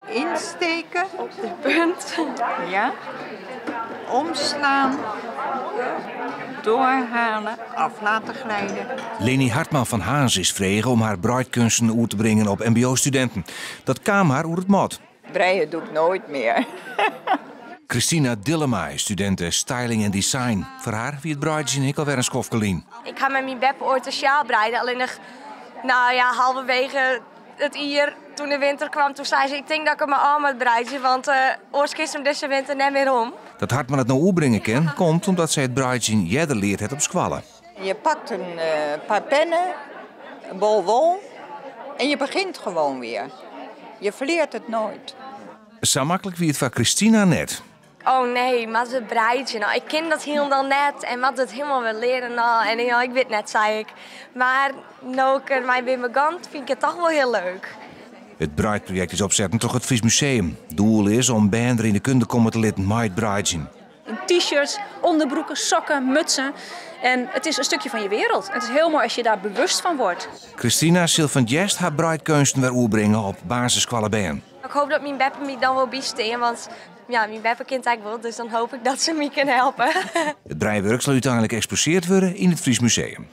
Insteken. Op de punt. Ja. Omslaan. Doorhalen. Af laten glijden. Leni Hartman fan Harns is frege om har breidkeunsten oer te bringen op mbo-studinten. Dat kaam har oer it mad. Breien doe ik nooit meer. Christina Dillema is studinte styling en design. Foar har wie it breidzjen ek alwer in skoftke lyn. Ik ha mei myn beppe oait in sjaal breide, allinnich no ja, halverwege it jier, toen de winter kwam, toen sei se: Ik tink dat ik him mar ôf moat breidzje, want oars kinst him dizze winter net mear om. Dat Hartman it no oerbringe kin, komt omdat sy it breidzjen earder leard hat op skoalle. Je pakt een paar pennen, een bol wol en je begint gewoon weer. Je verleert het nooit. Sa maklik wie it foar Christina net. Oh nee, moatte we breidzje? No, ik kin dat hielendal net en moat it hielendal wer leare no. En ja, ik wit net, sei ik. Mar no ik der mei bin begûn, fyn ik it toch wol hiel leuk. It breidprojekt is opsetten troch it Fries Museum. Doel is om bern der yn de kunde komme te litten mei it breidzjen. In t-shirts, onderbroeken, sokken, mutsen. En het is een stukje van je wereld. Het is heel mooi als je daar bewust van wordt. Christina sil fan 't hjerst har breidkeunsten wer oerbringe op basisskoalle-bern. Ik hoop dat myn beppe my dan wol bystean, want ja, myn beppe kin it ek wol, dus dan hoop ik dat se my kin helpe. It breiwurk sil úteinlik eksposeard wurde yn it Fries Museum.